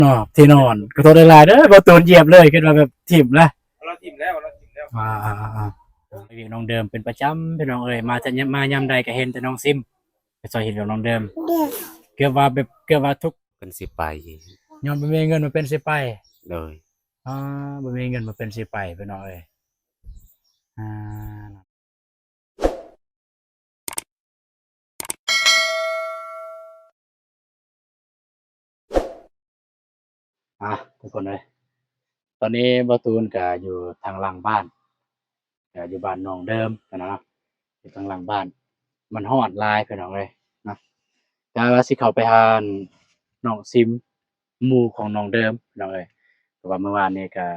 ນອກທີ່ນອນ ຂໍໂທດຫຼາຍໆເດີ ບໍ່ໂຕນຢຽບເລີຍ ຄິດວ່າແບບຖິ້ມລະ ເຮົາຖິ້ມແລ້ວ ເຮົາຖິ້ມແລ້ວ ອ່າໆໆ ໄປວຽກນ້ອງເດີມເປັນປະຈຳພີ່ນ້ອງເອີຍ ມາແຕ່ຍາມ ມາຍາມໃດກໍເຫັນແຕ່ນ້ອງຊິມໄປຊ່ອຍເຮັດວຽກນ້ອງເດີມ ເກືອບວ່າແບບ ເກືອບວ່າທຸກ ເພິ່ນຊິໄປ ຍ້ອນບໍ່ມີເງິນ ບໍ່ເປັນຊິໄປ ໂດຍ ອ່າ ບໍ່ມີເງິນ ບໍ່ເປັນຊິໄປພີ່ນ້ອງເອີຍ ອ່າ. ອ່ະ ທຸກຄົນເອີຍ ຕອນນີ້ບ່າວຕູນກະຢູ່ທາງຫຼັງບ້ານ ກະຢູ່ບ້ານນ້ອງເດີມຫັ້ນນະ ຢູ່ທາງຫຼັງບ້ານ ມັນຮ້ອນຫຼາຍພີ່ນ້ອງເອີຍເນາະ ກະວ່າຊິເຂົ້າໄປຫານ້ອງຊິມ ໝູ່ຂອງນ້ອງເດີມພີ່ນ້ອງເອີຍ ເພາະວ່າມື້ວານນີ້ກະ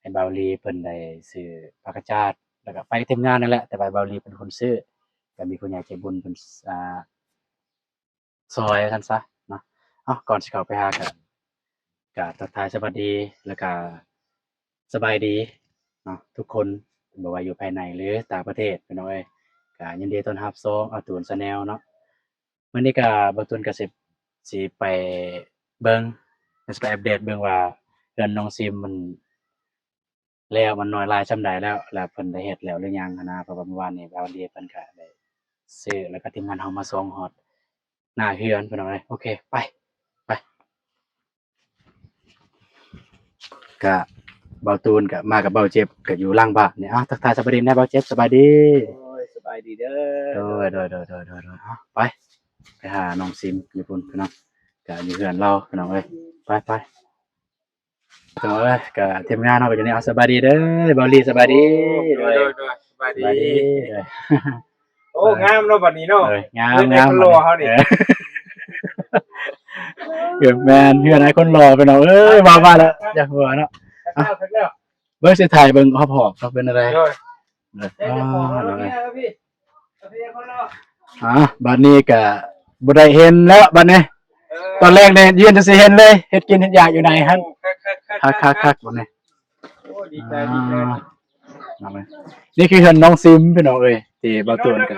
ໃຫ້ບ່າວລີເພິ່ນໄດ້ຊື້ຜັກກະຈາດ ແລ້ວກະໄປກັບທີມງານນັ້ນແຫຼະ ແຕ່ວ່າບ່າວລີເປັນຄົນຊື້ ກະມີຜູ້ໃຫຍ່ໃຈບຸນເພິ່ນ ອ່າ ຊ່ອຍວ່າຊັ້ນຊະເນາະ ເອົ້າ ກ່ອນຊິເຂົ້າໄປຫາກະ ກະທັກທາຍສະຫວັດດີ ແລ້ວກະສະບາຍດີເນາະ ທຸກຄົນ ບໍ່ວ່າຢູ່ພາຍໃນ ຫຼື ຕ່າງປະເທດພີ່ນ້ອງເອີຍ ກະຍິນດີຕ້ອນຮັບຊ່ອງອາຕູນ Channel ເນາະ ມື້ນີ້ກະບ່າວຕູນກະຊິ ຊິໄປເບິ່ງ ຊິໄປອັບເດດເບິ່ງວ່າເຮືອນນ້ອງຊິມມັນແລ້ວ ມັນນ້ອຍຫຼາຍສ່ຳໃດແລ້ວ ແລ້ວເພິ່ນໄດ້ເຮັດແລ້ວຫຼືຍັງຫັ້ນນະ ເພາະວ່າມື້ວານນີ້ບ່າວລີເພິ່ນກະໄດ້ຊື້ ແລ້ວກະທີມງານເຮົາມາສົ່ງຮອດໜ້າເຮືອນພີ່ນ້ອງເອີຍ ໂອເຄ ໄປ ໄປ ກະບ່າວຕູນກະມາກັບບ່າວເຈັບ ກະຢູ່ຫຼັງບ້ານນີ້ ເອົ້າ ທັກທາຍສະບາຍດີແດ່ບ່າວເຈັບ ສະບາຍດີ ໂອ້ຍ ສະບາຍດີເດີ ໂດຍ ໂດຍ ໂດຍ ໂດຍ ໂດຍ ເອົ້າ ໄປ ໄປຫານ້ອງຊິມຢູ່ພຸ້ນພີ່ນ້ອງ ກະຢູ່ເຮືອນລາວພີ່ນ້ອງເອີຍ ໄປ ໄປ ໂດຍ ກະທີມງານເຮົາກະຢູ່ນີ້ ເອົາ ສະບາຍດີເດີ ບ່າວລີ ສະບາຍດີ ໂອ້ ໂດຍ ໂດຍ ໂດຍ ສະບາຍດີ ສະບາຍດີ ໂອ້ ງາມເນາະບັດນີ້ເນາະ ເອີ ງາມ ເຮືອນອ້າຍຄົນຫຼໍ່ເຮົານີ້ ເອີ ແມ່ນ ເຮືອນອ້າຍຄົນຫຼໍ່ພີ່ນ້ອງເອີຍ ວ່າ ວ່າແລ້ວຢາກຫົວເນາະ ເບິ່ງຊິຖ່າຍເບິ່ງຮອບໆ ວ່າເປັນຈັ່ງໃດ ໂດຍ ອ່າ ໂດຍ ອ່າ ບາດນີ້ກະບໍ່ໄດ້ເຫັນແລ້ວບາດນີ້ ເອີ ຕອນແລກນີ້ຢືນຈະຊິເຫັນເລີຍ ເຮັດກິນເຮັດຢາກຢູ່ໃນຫັ້ນ ໂອ້ ຄັກໆໆໆ ຄັກໆ ບາດນີ້ ໂອ້ ດີໃຈ ອ່າ ດີໃຈ ນີ້ຄືເຮືອນນ້ອງຊິມພີ່ນ້ອງເອີຍ ທີ່ບ່າວຕູນກະ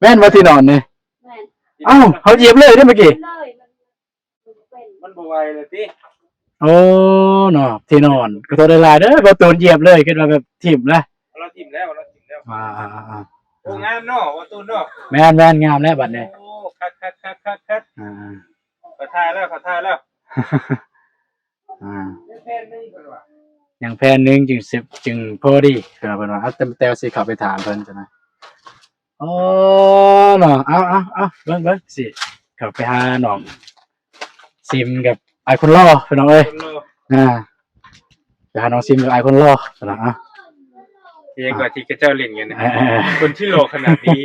ແມ່ນບໍ່ທີ່ນອນນີ້ ແມ່ນ ເອົ້າ ເຮົາຢຽບເລີຍເດ້ເມື່ອກີ້ ມັນບໍ່ໄຫວແລ້ວຕິ ໂອ້ ເນາະ ທີ່ນອນ ຂໍໂທດຫຼາຍໆເດີ ບ່າວຕູນຢຽບເລີຍ ຄິດວ່າແບບຖິ້ມລະ ເຮົາຖິ້ມແລ້ວ ເຮົາຖິ້ມແລ້ວ ອ່າໆໆ ໂອ້ ງາມເນາະ ບ່າວຕູນເນາະ ແມ່ນໆ ງາມແລ້ວບາດນີ້ ໂອ້ ຄັກໆໆໆ ອ່າ ເຂົາຖ່າຍແລ້ວ ເຂົາຖ່າຍແລ້ວ ອ່າ ຍັງແຜ່ນໜຶ່ງເພິ່ນວ່າ ຍັງແຜ່ນໜຶ່ງຈຶ່ງຊິ ຈຶ່ງພໍດີ ເພິ່ນວ່າ ເພິ່ນວ່າ ເອົາ ແຕ່ ແຕ່ຊິເຂົ້າໄປຖາມເພິ່ນຊັ້ນນະ ອໍ ເນາະ ເອົາ ເອົາ ເອົາ ເບິ່ງ ເບິ່ງ ຊິເຂົ້າໄປຫານ້ອງຊິມກັບອ້າຍຄົນຫຼໍ່ພີ່ນ້ອງເອີຍ ຄົນຫຼໍ່ ອ່າ ໄປຫານ້ອງຊິມກັບອ້າຍຄົນຫຼໍ່ ເນາະ ເອີ ອີ່ຫຍັງກວ່າທີ່ເຂົາເຈົ້າຫຼິ້ນກັນນະ ເອີ ຄົນທີ່ຫຼໍ່ຂະໜາດນີ້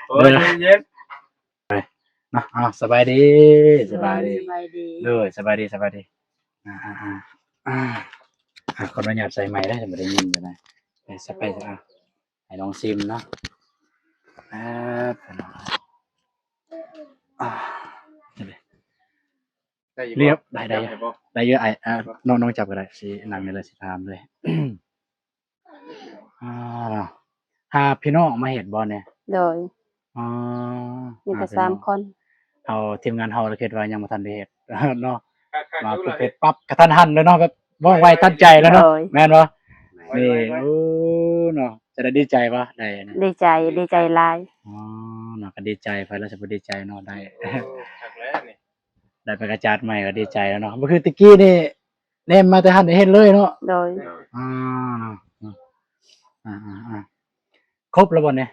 ໂອ້ຍ ເອີ ເຢັນໆ ເນາະ ເອົາ ສະບາຍດີ ສະບາຍດີ ສະບາຍດີ ໂດຍ ສະບາຍດີ ສະບາຍດີ ອ່າໆໆ ອ່າ ຂໍອະນຸຍາດໃສ່ໄມເດີ ບໍ່ໄດ້ຍິນນະ ໄປ ສະ ໄປ ອ່າ ໃຫ້ນ້ອງຊິມເນາະ ອ່າ ອ່າ ໄດ້ຢູ່ ລຽບ ໄດ້ ໄດ້ຢູ່ ຈັບໃຫ້ບໍ່ ໄດ້ຢູ່ ອ້າຍ ອ່າ ນ້ອງ ນ້ອງຈັບກໍໄດ້ ຊິນັ່ງນີ້ເລີຍ ຊິຖາມເລີຍ ອ່າ ເນາະ ຫາພີ່ນ້ອງມາເຮັດບໍ່ນີ້? ໂດຍ ອໍ ມີແຕ່ສາມຄົນ ເຮົາ ທີມງານເຮົາລະຄິດວ່າຍັງບໍ່ທັນໄດ້ເຮັດເນາະ ມາປຸບປັບກະທັນຫັນເລີຍເນາະ ແບບວ່ອງໄວທັນໃຈເລີຍເນາະ ໂດຍ ແມ່ນບໍ່? ນີ້ ໂອ້ ເນາະ ຈະໄດ້ດີໃຈບໍ່? ໄດ້ ດີໃຈ ດີໃຈຫຼາຍ ອໍ ເນາະ ກະດີໃຈ ໃຜລະຊິບໍ່ດີໃຈເນາະ ໄດ້ ໂອ້ ຄັກແລ້ວນີ້ ໄດ້ປາກກະຈາດໃໝ່ກໍດີໃຈແລ້ວເນາະ ບໍ່ຄືແຕ່ກີ້ນີ້ ແນມມາແຕ່ຫັ້ນໄດ້ເຫັນເລີຍເນາະ ໂດຍ ອ່າ ເນາະ ອ່າໆໆ ຄົບແລ້ວບໍ່ນີ້?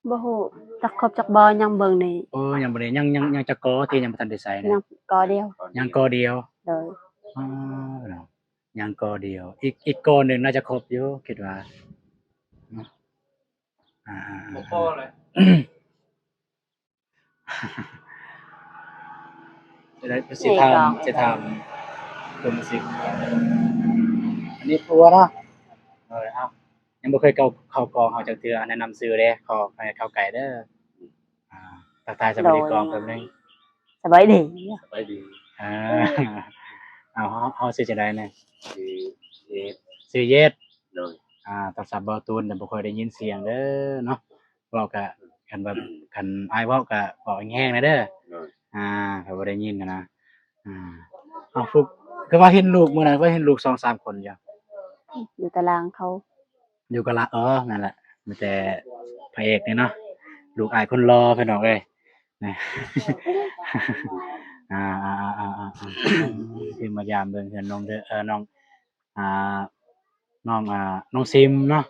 ບໍ່ຮູ້ຈັກຄົບຈັກບໍ່ ຍັງເບິ່ງນີ້ ໂອ້ ຍັງບໍ່ໄດ້ ຍັງ ຍັງ ຍັງຈັກກໍທີ່ຍັງບໍ່ທັນໄດ້ໃສ່ນີ້? ຍັງກໍດຽວ ຍັງກໍດຽວ ໂດຍ ອ່າ ເນາະ ຍັງກໍດຽວ ອີກ ອີກກໍໜຶ່ງໜ້າຈະຄົບຢູ່ ຄິດວ່າເນາະ ອ່າໆໆ ບໍ່ພໍເລີຍ. ຈະໄດ້ ຊິຖາມ ຊິຖາມເພິ່ນຊິ ອັນນີ້ຜົວເນາະ ເອີ ເອົ້າ ຍັງບໍ່ເຄີຍເຂົ້າ ເຂົ້າກ້ອງເຮົາຈັກເທື່ອ ແນະນຳຊື່ເດ້ ຂໍໃຫ້ເຂົ້າໃກ້ເດີ ອ່າ ທັກທາຍສະບາຍດີກ້ອງແປັບໜຶ່ງ ສະບາຍດີ ສະບາຍດີ ອ່າ ເອົາ ເຮົາ ເຮົາຊື່ຈັ່ງໃດແນ່? ຊື່ເຢດ ຊື່ເຢດ ໂດຍ ອ່າ ໂທລະສັບບ່າວຕູນ ແຕ່ບໍ່ຄ່ອຍໄດ້ຍິນສຽງເດີເນາະ. ເວົ້າກະ ຄັນແບບ ຄັນອ້າຍເວົ້າກະເວົ້າແຮງໆແດ່ເດີ. ໂດຍ ອ່າ ເຂົາບໍ່ໄດ້ຍິນຫັ້ນນະ. ອ່າ ເອົາ ຟຸກ ຄືວ່າເຫັນລູກມື້ນັ້ນ ຄືວ່າເຫັນລູກສອງສາມຄົນຢູ່ ຢູ່ຕາລາງເຂົາ ຢູ່ກະລະ ເອີ ນັ້ນແຫຼະ ມີແຕ່ພະເອກນີ້ເນາະ ລູກອ້າຍຄົນຫຼໍ່ ພີ່ນ້ອງເອີຍ ນະ. ອ່າ ອ່າ ທີ່ມາຢາມເບິ່ງເຮືອນນ້ອງເດີ ເອີ ນ້ອງ ອ່າ ນ້ອງ ອ່າ ນ້ອງຊິມເນາະ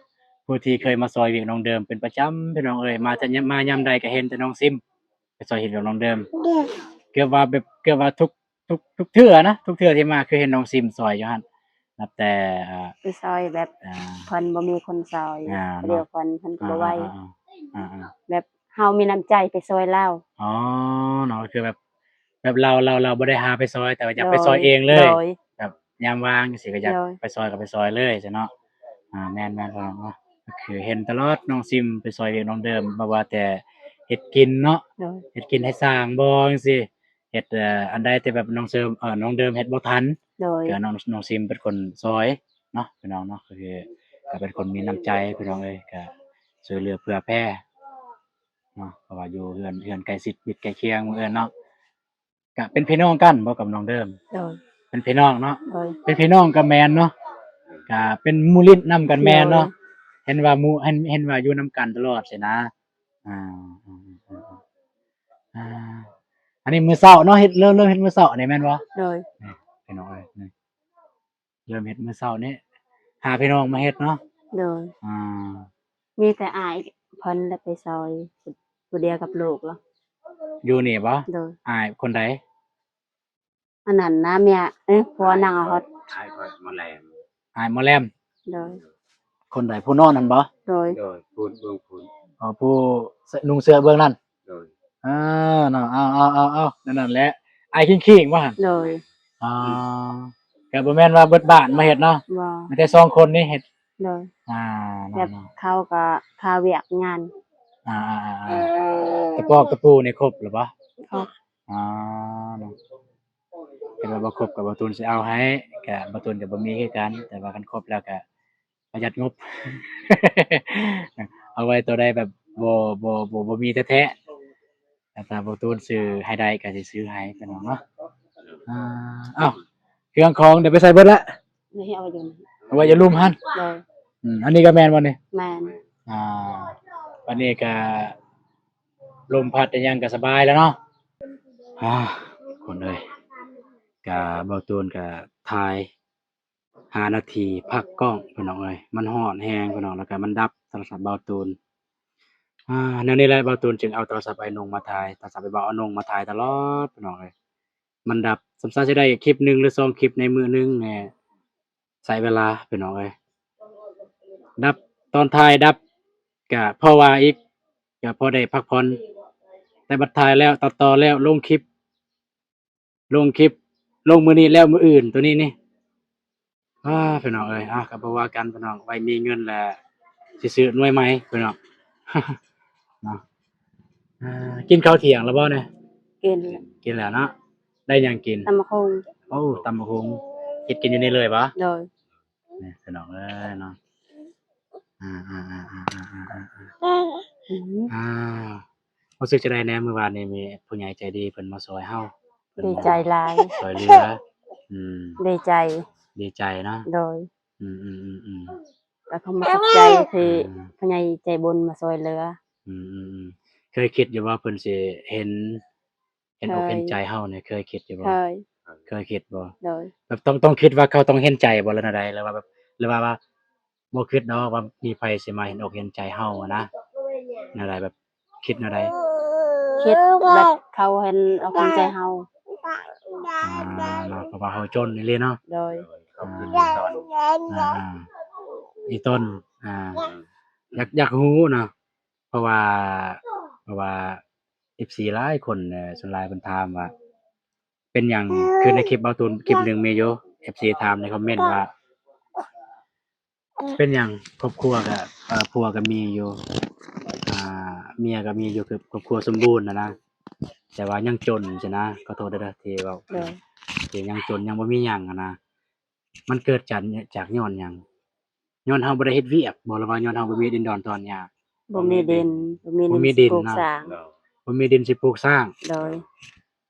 ຜູ້ທີ່ເຄີຍມາຊ່ອຍວຽກນ້ອງເດີມເປັນປະຈຳ ພີ່ນ້ອງເອີຍ ມາແຕ່ຍາມ ມາຍາມໃດກໍເຫັນແຕ່ນ້ອງຊິມໄປຊ່ອຍເຮັດວຽກນ້ອງເດີມ ເກືອບວ່າແບບ ເກືອບວ່າທຸກ ທຸກ ທຸກເທື່ອນະ ທຸກເທື່ອທີ່ມາຄືເຫັນນ້ອງຊິມຊ່ອຍຢູ່ຫັ້ນ ນັບແຕ່ ອ່າ ໄປຊ່ອຍແບບ ອ່າ ເພິ່ນບໍ່ມີຄົນຊ່ອຍ ອ່າ ດຽວເນາະ ເພິ່ນ ເພິ່ນກໍບໍ່ໄຫວ ອ່າໆໆ ອ່າໆ ແບບເຮົາມີນ້ຳໃຈໄປຊ່ອຍລາວ ອໍ ເນາະ ຄືແບບ ແບບລາວ ລາວ ລາວບໍ່ໄດ້ຫາໄປຊ່ອຍ ແຕ່ວ່າຢາກໄປຊ່ອຍເອງເລີຍ ໂດຍ ແບບຍາມວ່າງຈັ່ງຊີ້ກໍຢາກ ໂດຍ ໄປຊ່ອຍກໍໄປຊ່ອຍເລີຍຊີ້ເນາະ. ອ່າ ແມ່ນໆ ພີ່ນ້ອງເນາະ ກໍຄືເຫັນຕະຫຼອດນ້ອງຊິມໄປຊ່ອຍວຽກນ້ອງເດີມ ບໍ່ວ່າແຕ່ເຮັດກິນເນາະ ໂດຍ ເຮັດກິນໃຫ້ສ້າງບໍ່ຈັ່ງຊີ້ ເຮັດ ເອີ ອັນໃດທີ່ແບບນ້ອງເສີມ ເອີ ນ້ອງເດີມເຮັດບໍ່ທັນ ໂດຍ ກໍນ້ອງ ນ້ອງຊິມເປັນຄົນຊ່ອຍເນາະ ພີ່ນ້ອງເນາະ ກໍຄື ກໍເປັນຄົນມີນ້ຳໃຈ ພີ່ນ້ອງເອີຍ ກໍຊ່ວຍເຫຼືອເຜື່ອແຜ່ເນາະ ເພາະວ່າຢູ່ເຮືອນ ເຮືອນໃກ້ຊິດມິດໃກ້ຄຽງ ເອີ້ນເນາະ ກະເປັນພີ່ນ້ອງກັນບໍ່ກັບນ້ອງເດີມ? ໂດຍ ເປັນພີ່ນ້ອງເນາະ? ໂດຍ ເປັນພີ່ນ້ອງກໍແມ່ນເນາະ ກະເປັນໝູ່ຫຼິ້ນນຳກັນແມ່ນເນາະ? ໂດຍ ເຫັນວ່າໝູ່ ເຫັນ ເຫັນວ່າຢູ່ນຳກັນຕະຫຼອດຊີ້ນະ. ອ່າ ອ່າ ອັນນີ້ມື້ເຊົ້າເນາະ ເຮັດ ເລີ່ມ ເລີ່ມເຮັດມື້ເຊົ້ານີ້ແມ່ນບໍ່? ໂດຍ ນີ້ພີ່ນ້ອງເອີຍ ນີ້ ເລີ່ມເຮັດມື້ເຊົ້ານີ້ ຫາພີ່ນ້ອງມາເຮັດເນາະ? ໂດຍ ອ່າ ມີແຕ່ອ້າຍເພິ່ນແຫຼະໄປຊ່ອຍ ຜູ້ດຽວກັບລູກລະ. ຢູ່ນີ້ບໍ່? ໂດຍ ອ້າຍຄົນໃດ? ອັນນັ້ນນະ ເມຍ ເອີ ຜົວນາງອາຮອດ ອ້າຍຂ້ອຍໝໍແຫຼມ ອ້າຍໝໍແຫຼມ. ໂດຍ ຄົນໃດ? ຜູ້ນອນຫັ້ນບໍ່? ໂດຍ ໂດຍ ຜູ້ເບິ່ງຜູ້ ອໍ ຜູ້ນຸ່ງເສື້ອເບິ່ງນັ້ນ. ໂດຍ ເອີ ເນາະ ເອົາ ເອົາ ເອົາ ເອົາ ນັ້ນແຫຼະ ອ້າຍຄີງໆບໍ່ຫັ້ນ? ໂດຍ ອໍ ກໍບໍ່ແມ່ນວ່າເບິດບ້ານມາເຮັດເນາະ ບໍ່ ມີແຕ່ສອງຄົນນີ້ເຮັດ. ໂດຍ ອ່າ ແບບເຂົາກໍຄາວຽກງານ ອ່າ ຕະປອກຕະປູນີ້ຄົບແລ້ວບໍ່? ຄົບ ອໍ ເນາະ ຄັນວ່າບໍ່ຄົບກໍບໍ່ຕູນຊິເອົາໃຫ້ ກໍບໍ່ຕູນກໍບໍ່ມີຄືກັນ ແຕ່ວ່າຄັນຄົບແລ້ວກໍ ປະຢັດງົບ ເອົາໄວ້ໂຕໃດແບບບໍ່ ບໍ່ ບໍ່ ບໍ່ມີແທ້ໆ ແຕ່ຖ້າບໍ່ຕູນຊື້ໃຫ້ໄດ້ກໍຊິຊື້ໃຫ້ ພີ່ນ້ອງເນາະ. ອ່າ ເອົ້າ ເຄື່ອງຂອງໄດ້ໄປໃສ່ເບິດລະ? ນີ້ເອົາໄວ້ຢູ່ ເອົາໄວ້ຢູ່ລຸ່ມຫັ້ນ. ໂດຍ ອືມ ອັນນີ້ກໍແມ່ນບໍ່ນີ້? ແມ່ນ ອ່າ ອັນນີ້ກໍລົມພັດອີຫຍັງກໍສະບາຍແລ້ວເນາະ. ອ່າ ຄົນເອີຍ ກະເບົາຕູນກະຖ່າຍ ຫ້ານາທີພັກກ້ອງພີ່ນ້ອງເອີຍ ມັນຮ້ອນແຮງພີ່ນ້ອງ ແລ້ວກະມັນດັບໂທລະສັບເບົາຕູນ. ອ່າ ແນວນີ້ແຫຼະ ເບົາຕູນຈຶ່ງເອົາໂທລະສັບອ້າຍນົງມາຖ່າຍ ໂທລະສັບອ້າຍເບົາ ອ້າຍນົງມາຖ່າຍຕະຫຼອດພີ່ນ້ອງເອີຍ ມັນດັບ. ສົງໄສຊິໄດ້ຄລິບໜຶ່ງຫຼືສອງຄລິບໃນມື້ໜຶ່ງແນ່ ໃຊ້ເວລາພີ່ນ້ອງເອີຍ ດັບ ຕອນຖ່າຍດັບ ກະພໍວ່າອີກ ກະພໍໄດ້ພັກຜ່ອນ ແຕ່ບັດຖ່າຍແລ້ວ ຕັດຕໍ່ແລ້ວ ລົງຄລິບ ລົງຄລິບ ລົງມື້ນີ້ແລ້ວມື້ອື່ນ ໂຕນີ້ນີ້ ອ້າ ພີ່ນ້ອງເອີຍ ອ່າ ກໍບໍ່ວ່າກັນພີ່ນ້ອງ ໄວ້ມີເງິນແລ້ວຊິຊື້ໜ່ວຍໃໝ່ພີ່ນ້ອງເນາະ. ອ່າ ກິນເຂົ້າທ່ຽງແລ້ວບໍ່ນີ້? ກິນ ກິນແລ້ວເນາະ. ໄດ້ຫຍັງກິນ? ຕຳບັກຫຸ່ງ. ໂອ້ ຕຳບັກຫຸ່ງ ເຮັດກິນຢູ່ນີ້ເລີຍບໍ່? ໂດຍ. ນີ້ພີ່ນ້ອງເອີຍເນາະ ອ່າ ອ່າ ອ່າ ອ່າ ອ່າ ອ່າ ອ່າ ອ່າ ອ່າ ຮູ້ສຶກຈັ່ງໃດແດ່ ມື້ວານນີ້ມີຜູ້ໃຫຍ່ໃຈດີເພິ່ນມາຊ່ອຍເຮົາ ເພິ່ນ ດີໃຈຫຼາຍ ຊ່ອຍເຫຼືອ ອືມ ດີໃຈ ດີໃຈເນາະ ໂດຍ ອືມ ອືມ ອືມ ອືມ ແລ້ວກໍຂອບໃຈທີ່ ອ່າ ຜູ້ໃຫຍ່ໃຈບຸນມາຊ່ອຍເຫຼືອ ອືມ ອືມ ອືມ ເຄີຍຄິດຢູ່ບໍ່ເພິ່ນຊິເຫັນ ເຫັນອົກເຫັນໃຈເຮົານີ້ ເຄີຍຄິດຢູ່ບໍ່? ເຄີຍ ເຄີຍຄິດບໍ່? ໂດຍ ແບບຕ້ອງ ຕ້ອງຄິດວ່າເຂົາຕ້ອງເຫັນໃຈບໍ່ ຫຼືແນວໃດ ຫຼືວ່າແບບ ຫຼືວ່າ ວ່າບໍ່ຄິດເນາະວ່າມີໃຜຊິມາເຫັນອົກເຫັນໃຈເຮົາຫັ້ນນະ ແນວໃດ ແບບຄິດແນວໃດ? ຄິດແບບເຂົາເຫັນອົກເຫັນໃຈເຮົາ ອ່າ ເນາະ ເພາະວ່າເຮົາຈົນອີ່ຫຼີເນາະ ໂດຍ ອ່າ ອີ່ຕົ້ນ ອ່າ ຢາກ ຢາກຮູ້ເນາະ ເພາະວ່າ ເພາະວ່າ ເອັຟຊີ ຫຼາຍຄົນ ເອີ ສ່ວນຫຼາຍເພິ່ນຖາມວ່າ ເປັນຫຍັງ ຄືໃນຄລິບເບົາຕູນຄລິບໜຶ່ງມີຢູ່ ເອັຟຊີ ຖາມໃນຄອມເມັນວ່າ ເປັນຫຍັງຄອບຄົວກະ ເອີ ຜົວກະມີຢູ່ ອ່າ ເມຍກະມີຢູ່ ຄືຄອບຄົວສົມບູນຫັ້ນນະ ແຕ່ວ່າຍັງຈົນຊີ້ນະ ຂໍໂທດເດີທີ່ເວົ້າ ໂດຍ ທີ່ຍັງຈົນ ຍັງບໍ່ມີຫຍັງຫັ້ນນະ ມັນເກີດຈາກ ຈາກຍ້ອນຫຍັງ? ຍ້ອນເຮົາບໍ່ໄດ້ເຮັດວຽກບໍ່ ຫຼືວ່າຍ້ອນເຮົາບໍ່ມີດິນດອນຕອນຫຍ້າ? ບໍ່ມີດິນ ບໍ່ມີດິນ ບໍ່ມີດິນ ຊິປູກ ເນາະ ສ້າງ ໂດຍ ບໍ່ມີດິນຊິປູກສ້າງ ໂດຍ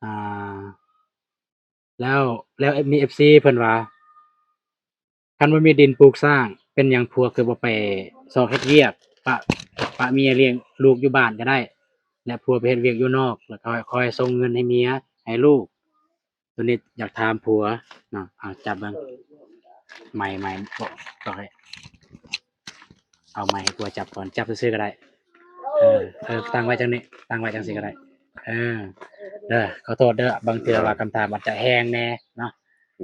ອ່າ ແລ້ວ ແລ້ວມີເອັຟຊີເພິ່ນວ່າ ຄັນບໍ່ມີດິນປູກສ້າງ ເປັນຫຍັງຜົວຄືບໍ່ໄປຊອກເຮັດວຽກ ປະ ປະເມຍລ້ຽງລູກຢູ່ບ້ານກໍໄດ້ ແລະ ຜົວໄປເຮັດວຽກຢູ່ນອກ ແລ້ວກໍຄອຍສົ່ງເງິນໃຫ້ເມຍ ໃຫ້ລູກ. ໂຕນີ້ຢາກຖາມຜົວເນາະ. ເອົາຈັບເບິ່ງ ໄມ ໄມ ບໍ່ ບໍ່ໃຫ້ ເອົາໄມໃຫ້ຜົວຈັບກ່ອນ ຈັບຊື່ໆກໍໄດ້. ເອີ ເອີ ຕັ້ງໄວ້ຈັ່ງນີ້ ຕັ້ງໄວ້ຈັ່ງຊີ້ກໍໄດ້. ເອີ ເດີ ຂໍໂທດເດີ ບາງເທື່ອວ່າຄຳຖາມອາດຈະແຮງແດ່ເນາະ